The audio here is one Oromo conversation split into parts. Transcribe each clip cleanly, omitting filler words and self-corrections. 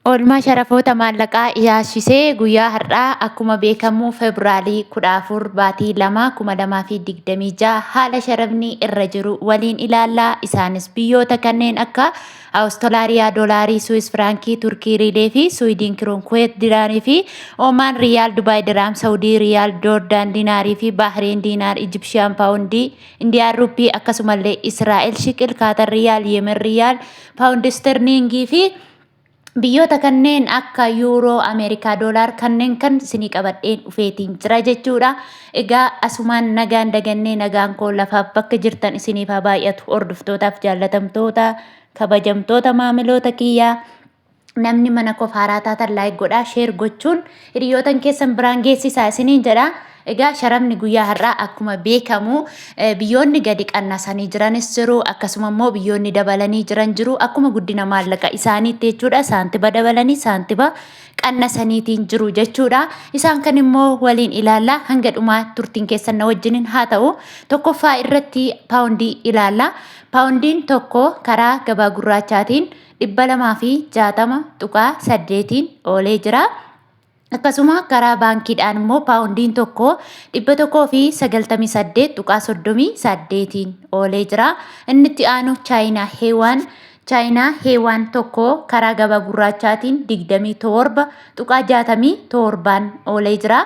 Oolmaa sharafoota maallaqaa ilaalchisee guyyaa har'aa akkuma beekamu Febraarii 14 baatii 2 2026 haala sharafni irra jiru waliin ilaallaa. Isaanis biyyoota kanneen akka Awustolaariyaa Doolaarii, Suwis Firaankii, Turkii Riilee fi Suwidiin Kiroon, Kuweet Diraarii fi Oomaan Riyaal, Dubaay Diraam, Saudii Riyaal, Joordaan Diinaarii fi Baahireen Diinaar, Ijibshiyaan Paawundii, Indiyaan Ruppii akkasumallee Israa'el Shiqil, Kaatar Riyaal, Yemen Riyaal, Paawundi Sterliingii fi biyyoota kanneen akka yuuroo, Ameerikaa doolaar kanneen kan isinii qabadheen dhufeetiin jira jechuudha. Egaa asumaan nagaan dagannee nagaan koo lafaaf bakka jirtan isiniif haa baay'atu hordoftootaaf jaallatamtoota kabajamtoota maamiloota kiyyaa. Namni mana koof haaraa taatan like godhaa share gochuun hiriyootan keessan biraan geessisaa isiniin jedha. Egaa sharafni guyyaa har'aa akkuma beekamu biyyoonni gadi qannasanii jiranis jiru akkasuma immoo biyyoonni dabalanii jiran jiru akkuma guddina maallaqa isaaniitti jechuudha saantiba dabalanii saantiba qannasaniitiin jiru jechuudha. Isaan kan immoo waliin ilaalla hanga dhumaa turtiin keessan na wajjiniin haa ta'u. Tokkoffaa irratti paawundii ilaalla. Paawundiin tokko karaa gabaa gurraachaatiin 260.8n oolee jira. Akkasuma karaa baankiidhaan immoo paawundiin tokko 198.38n oolee jira. Inni itti aanu Chaayinaa Heewaan. Chaayinaa Heewaan tokko karaa gabaa gurraachaatiin 27.67n oolee jira.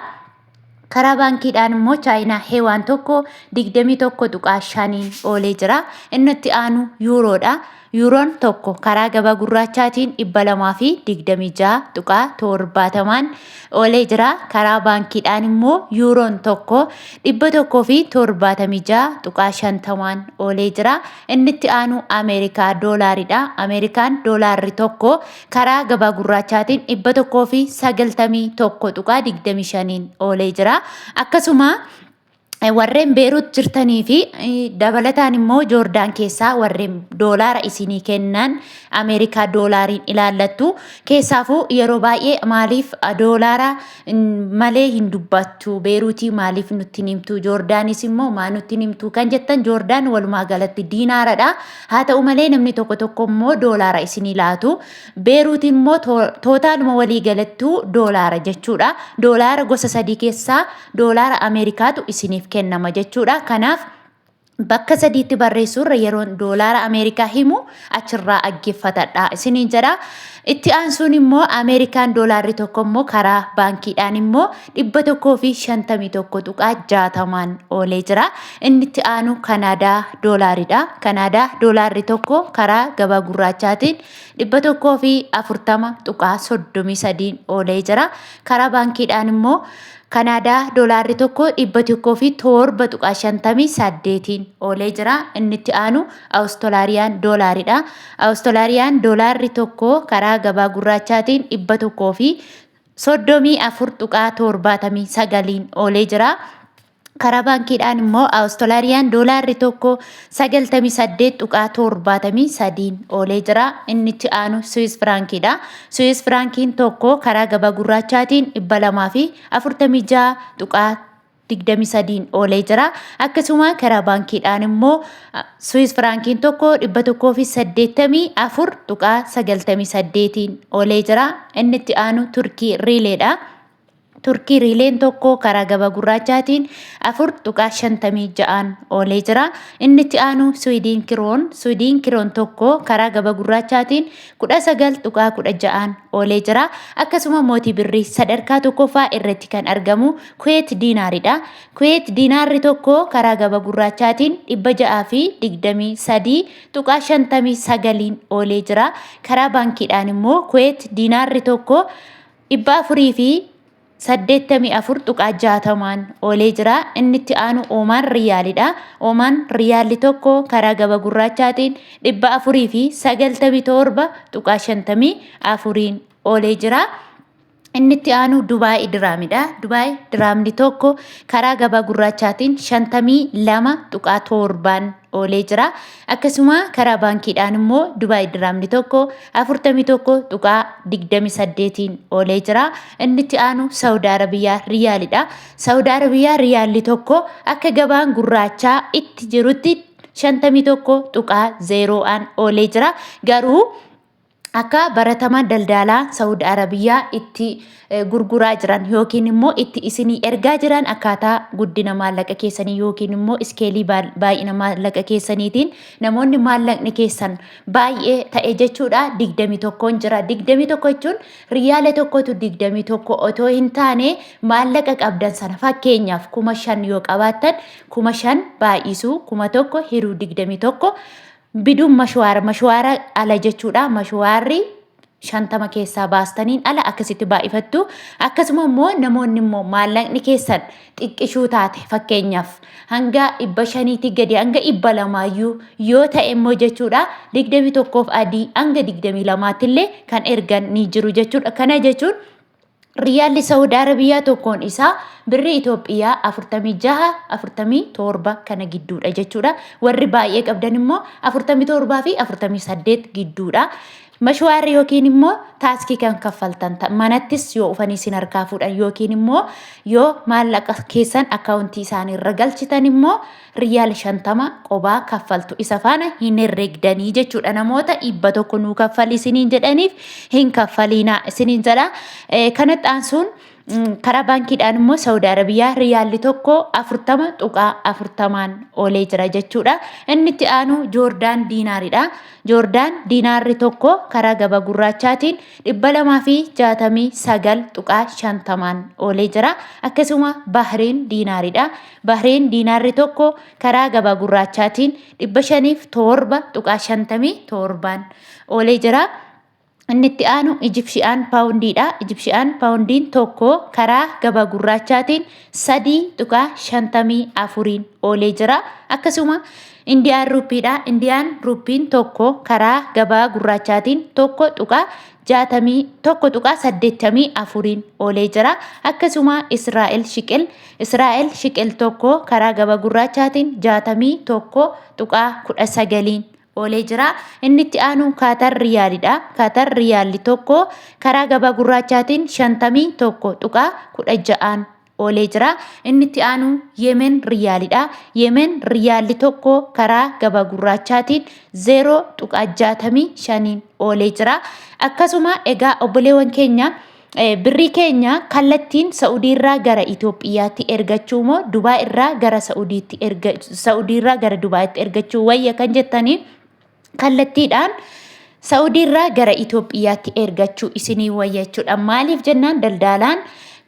Karaa baankiidhaan immoo Chaayinaa Heewaan tokko 21.5n oolee jira. Inni itti aanu Yuuroodha. Yuuroon tokko karaa gabaa gurraachaatiin 226.70n oolee jira. Karaa baankiidhaan immoo yuuroon tokko 176.50n oolee jira. Inni itti aanu Ameerikaa doolaaridha. Ameerikaan doolaarri tokko karaa gabaa gurraachaatiin 191.25n oolee jira. Akkasuma warreen Beerut jirtanii fi dabalataan immoo Joordaan keessaa warreen doolaara isinii kennan Ameerikaa doolaariin ilaallattu. Keessaafuu yeroo baay'ee maaliif doolaara malee hin dubbattu, Beeruutii maaliif nutti hin himtu, Joordaanis immoo maa nutti hin himtu kan jettan, Joordaan walumaa galatti diinaaradha. Haa ta'u malee namni tokko tokko immoo doolaara isinii laatu. Beeruutiin immoo tootaaluma walii galattuu doolaara jechuudha. Doolaara gosa sadii keessaa doolaara Ameerikaatu isiniif kennama jechuudha. Kanaaf bakka sadiitti barreessuurra yeroon doolaara Ameerikaa himu achirraa dhaggeeffatadha isiniin jedha. Itti aansuun immoo Ameerikaan doolaarri tokko immoo karaa baankiidhaan immoo 151.60n oolee jira. Inni itti aanu Kanaadaa doolaaridha. Kanaadaa doolaarri tokko karaa gabaa gurraachaatiin 140.33 oolee jira. Karaa baankiidhaan immoo Kanaadaa doolaarri tokko 107.58n oolee jira. Inni itti aanu Awustolaariyaan doolaaridha. Awustolaariyaan doolaarri tokko karaa gabaa gurraachaatiin 134.79n oolee jira. Karaa baankiidhaan immoo Awustolaariyaan doolaarri tokko 98.73n oolee jira. Inni itti aanu Suwis Firaankiidha. Suwis Firaankiin tokko karaa gabaa gurraachaatiin 246.23n oolee jira. Akkasuma karaa baankiidhaan immoo Suwis Firaankiin tokko 184.98n oolee jira. Inni itti aanu Turkii Riileedha. Turkii riileen tokko karaa gabaa gurraachaatiin 4.56n oolee jira. Inni itti aanu Suwidiin kiroon. Suwidiin kiroon tokko karaa gabaa gurraachaatiin 19.16n oolee jira. Akkasuma mootii birrii sadarkaa tokkoffaa irratti kan argamu Kuweet diinaaridha. Kuweet diinaarri tokko karaa gabaa gurraachaatiin 623.59n oolee jira. Karaa baankiidhaan immoo Kuweet diinaarri tokko 484.60n oolee jira. Inni itti aanu Oomaan Riyaalidha. Oomaan Riyaalli tokko karaa gaba gurraachaatiin 497.54n oolee jira. Inni itti aanu Dubaay Diraamidha. Dubaay Diraamni tokko karaa gabaa gurraachaatiin 52.7n oolee jira. Akkasuma karaa baankiidhaan immoo Dubaay Diraamni tokko 41.28n oolee jira. Inni itti aanu Saawud Arabiyaa Riyaalidha. Saawud Arabiyaa Riyaalli tokko akka gabaan gurraachaa itti jirutti 51.0an oolee jira. Garuu Akka baratama daldaalaa Saudi Arabiyyaa itti gurguraa jiran yookiin immoo itti isinii ergaa jiran akkaataa guddina maallaqa keessanii yookiin immoo iskeelii baay'ina maallaqa keessaniitiin namoonni maallaqni keessan baay'ee ta'e jechuudha 21 jira. 21 jechuun riyaala tokkotu 21 otoo hin taane maallaqa qabdan sana fakkeenyaaf 5,000 yoo qabaattan 5,000 baay'isuu 1,000 hiruu 21 Biduun mashwaara mashwaara ala jechuudha. Mashwaarri 50 keessaa baastaniin ala akkasitti baay'ifattu. Akkasuma immoo namoonni immoo maallaqni keessan xiqqishuu taate fakkeenyaaf hanga 500tii gadi hanga 200yyuu yoo ta'e immoo jechuudha 21f adii hanga 22tti illee kan ergan ni jiru jechuudha. Kana jechuun Riyaalli Sa'ud Arabiyaa tokkoon isaa birrii Itoophiyaa 46, 47 kana gidduudha jechuudha. Warri baay'ee qabdan immoo 47 fi 48 gidduudha. Mashwaarri yookiin immoo taaskii kan kaffaltan manattis yoo ufanii isin harkaa fuudhan yookiin immoo yoo maallaqa keessan akkaawuntii isaanii irra galchitan immoo riyaala 50 qobaa kaffaltu isa faana hin herregdanii jechuudha. Namoota 100 nuu kaffali isiniin jedhaniif hin kaffaliinaa isiniin jedha. Kanatti aansuun karaa baankiidhaan immoo Saudi Arabiyaa riyaalli tokko 40.40n oolee jira jechuudha. Inni itti aanu Joordaan diinaaridha. Joordaan diinaarri tokko karaa gabaa gurraachaatiin 269.50n oolee jira. Akkasuma Bahriin diinaaridha. Bahreen diinaarri tokko karaa gabaa gurraachaatiin 507.57n oolee jira. Inni itti aanu Ijipshiyaan paawundiidha. Ijipshiyaan paawundiin tokko karaa gabaa gurraachaatiin 3.54n oolee jira. Akkasuma Indiyaan ruuppiidha. Indiyaan ruuppiin tokko karaa gabaa gurraachaatiin 1.61.84n oolee jira. Akkasuma Israa'el shiqil Israa'el shiqil tokko karaa gabaa gurraachaatiin 61.19n oolee jira. Inni itti aanu Kaatar Riyaalidha. Kaatar Riyaalli tokko karaa gabaa gurraachaatiin 51.16n oolee jira. Inni itti aanu Yemen Riyaalidha. Yemen Riyaalli tokko karaa gabaa gurraachaatiin 0.65n oolee jira. Akkasuma egaa obboleewwan keenya birrii keenya kallattiin Sa'udii irraa gara Itoophiyaatti ergachuu moo Dubaa irraa gara Sa'udiitti erga Sa'udii irraa gara Dubaayitti ergachuu wayya kan jettanii kallattiidhaan Sa'udii irraa gara Itoophiyaatti ergachuu isinii wayya jechuudha. Maaliif jennaan daldaalaan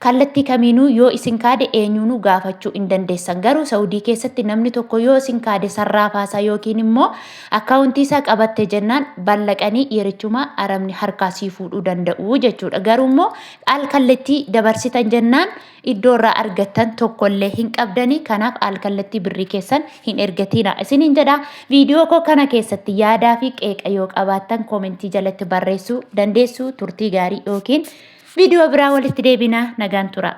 kallattii kamiinuu yoo isin kaade eenyuunuu gaafachuu hin dandeessan. Garuu Sa'udii keessatti namni tokko yoo isin kaade sarraafaasaa yookiin immoo Akkaawuntii isaa qabatte jennaan ballaqanii yerichuma arabni harkaa sii fuudhuu danda'u jechuudha. Garuu immoo al kallattii dabarsitan jennaan iddoo irraa argattan tokkollee hin qabdanii kanaaf al kallattii birrii keessan hin ergatiina isiniin jedha. Viidiyoo koo kana keessatti yaadaa fi qeeqa yoo qabaattan koomentii jalatti barreessuu dandeessu. Turtii gaarii yookiin viidiyoo biraa walitti deebina nagaan tura.